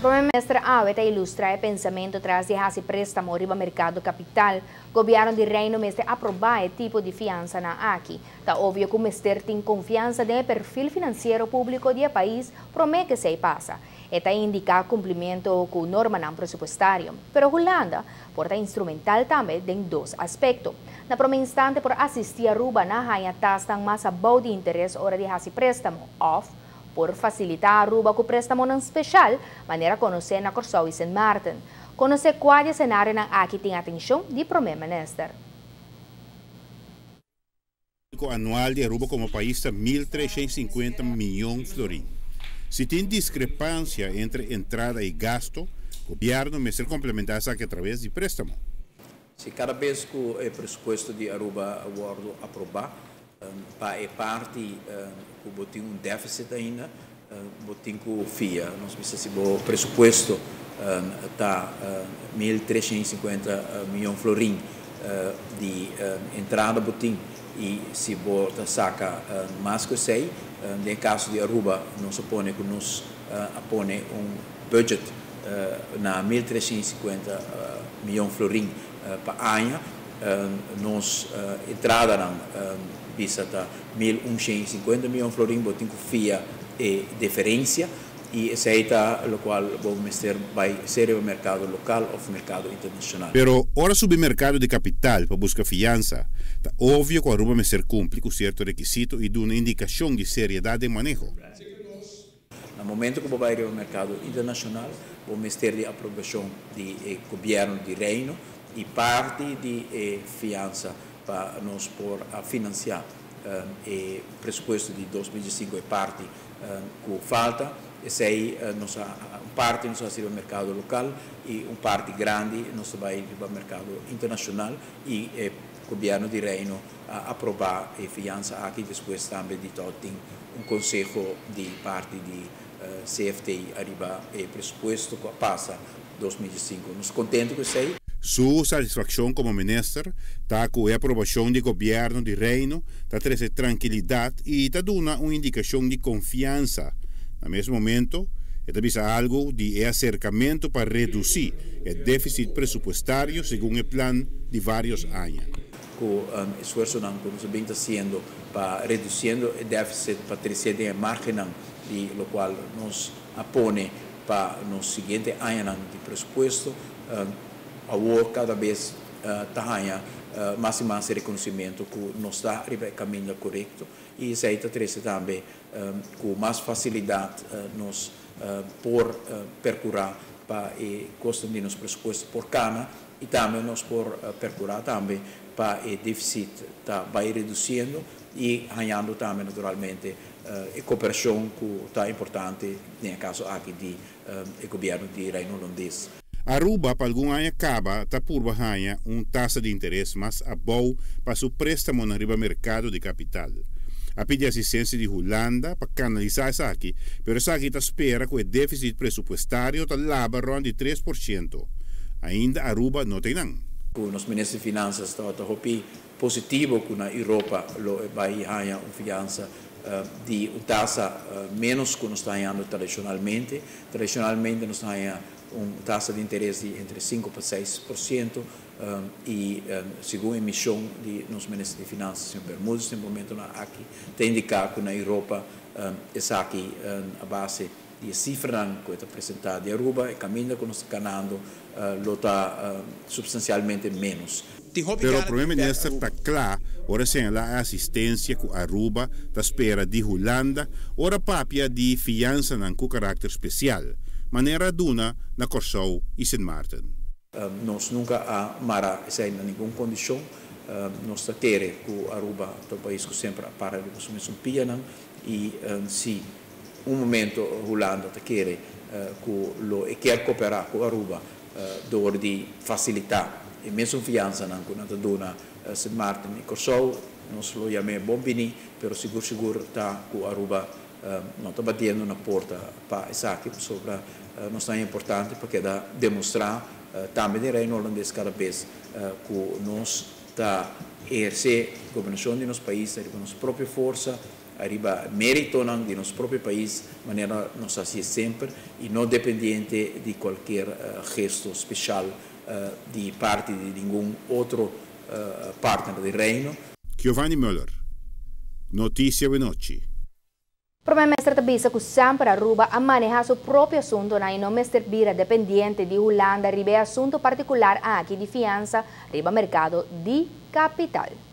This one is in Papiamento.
Prome Minister awe ta ilustra e pensamento tras di hasi prestamo riba mercado capital. Gobierno di Reino mester aproba e tipo di fiansanan aki. Ta obvio cu mester tin confiansa den e perfil financiero publico di e pais prome cu esey pasa. E ta indica cumplimento cu normanan presupuestario. Pero Hulanda por ta instrumental tambe den dos aspecto. Na prome instante por asisti Aruba na haya tasanan mas abou di interes ora di hasi prestamo of por facilita Aruba cu prestamonan special, manera conoce na Corsou y Sint Maarten. Conoce cua scenarionan aki tin atencion di Prome Minister. Anual di Aruba como pais ta 1.350 miyon florin. Si tin discrepancia entre entrada y gasto, gobierno mester complementa esaki atraves di prestamo. Si cada bes cu e presupuesto di Aruba wordo aproba, pa e parti cu bo tin un deficit ainda, bo tin cu fia. Nos bisa si bo presupuesto ta 1.350 miyon florin di entrada bo tin y si bo ta saca mas cu esey, den caso di Aruba, nos pone cu nos a pone un budget na 1.350 miyon florin pa aña, nos entradanan bisa ta 1.150 miyon florin, bo tin cu fia e diferencia y esey ta locual bo mester bay sea e mercado local of mercado internacional. Pero ora subi mercado di capital pa busca fiansa, ta obvio cu Aruba mester cumpli cu cierto requisito y duna indicacion di seriedad di maneho. Na momento cu bo bay na mercado internacional, bo mester di aprobacion di gobierno di Reino y parti di fiansa pa nos por financia e presupuesto di 2005 e parti cu falta, esey nos un parti nos ta bay mercado local y un parti grandi nos ta bay mercado internacional y gobierno di Reino a aproba e fiansa aki, despues tambe di tin un conseho di parti di CFT ariba e presupuesto cu a pasa 2005. Nos contento cu esey. Su satisfaccion como minister ta cu e aprobacion di gobierno di Reino ta trece trankilidad y ta duna un indicacion di confiansa. Na mesun momento, ta bisa algo di e acercamento pa reduci e deficit presupuestario segun e plan di varios aña. Cu esfuersonan cu nos ta haciendo pa reduciendo e deficit pa trece e margen di locual nos a pone pa nos siguiente aña di presupuesto, awor cada bes ta mas y mas reconocimento cu nos ta riba e caminda corecto y esey ta trece tambe cu mas facilidad nos por percura pa e costo di nos presupuesto por cana y tambe nos por percura tambe pa e deficit ta bay reduciendo y ganando tambe naturalmente e cooperacion cu ta importante den e caso aki di gobierno di Reino Hulandes. Aruba, pa algun aña caba, ta purba haya un tasa di interes mas abou pa su prestamo riba mercado di capital. A pidi asistencia di Hulanda pa canalisa esaki, pero esaki ta spera cu e deficit presupuestario ta laba rond di 3%. Ainda Aruba no tin nan. Cu nos minister di Finanzas ta hopi positivo cu na Europa lo bay haya un fiansa di un tasa menos cu nos ta hayando tradicionalmente. Tradicionalmente nos ta haya un tasa di interes di entre 5 pa 6% y segun e mision di nos minister di Finanzas, señor Bermudez, na e momento aki, ta indica cu na Europa esaki a base di cifra cu ta presenta di Aruba e caminda cu nos ta canando lo ta substancialmente menos. Pero e prome minister ta cla, ora señala asistencia cu Aruba ta spera di Hulanda, ora papia di fiansanan cu caracter special, manera duna na Corsou y Sint Maarten. Nos nunca a mara esey na ningun condicion. Nos ta kere cu Aruba ta un pais cu semper a para di su mesun pianan y si un momento Hulanda ta kere cu lo e kier coopera cu Aruba door di facilita e mesun fiansanan cu nan ta duna Sint Maarten y Corsou, nos lo yam'e bon bini, pero sigur sigur ta cu Aruba no ta batiendo na porta pa esaki, pasobra nos ta importante pa keda demostra tambe den Reino Hulandes cada bes cu nos ta eherce gobernacion di nos pais cu nos propio forsa. riba meritonan di nos propio pais, manera nos a haci semper, y no dependiente di cualkier gesto special di parti di ningun otro partner di Reino. Giovanni Muller, Noticia Nochi. Prome Minister ta bisa cu semper Aruba a maneha su propio asunto y no mester bira dependiente di Hulanda riba asunto particular aki di fiansa riba mercado di capital.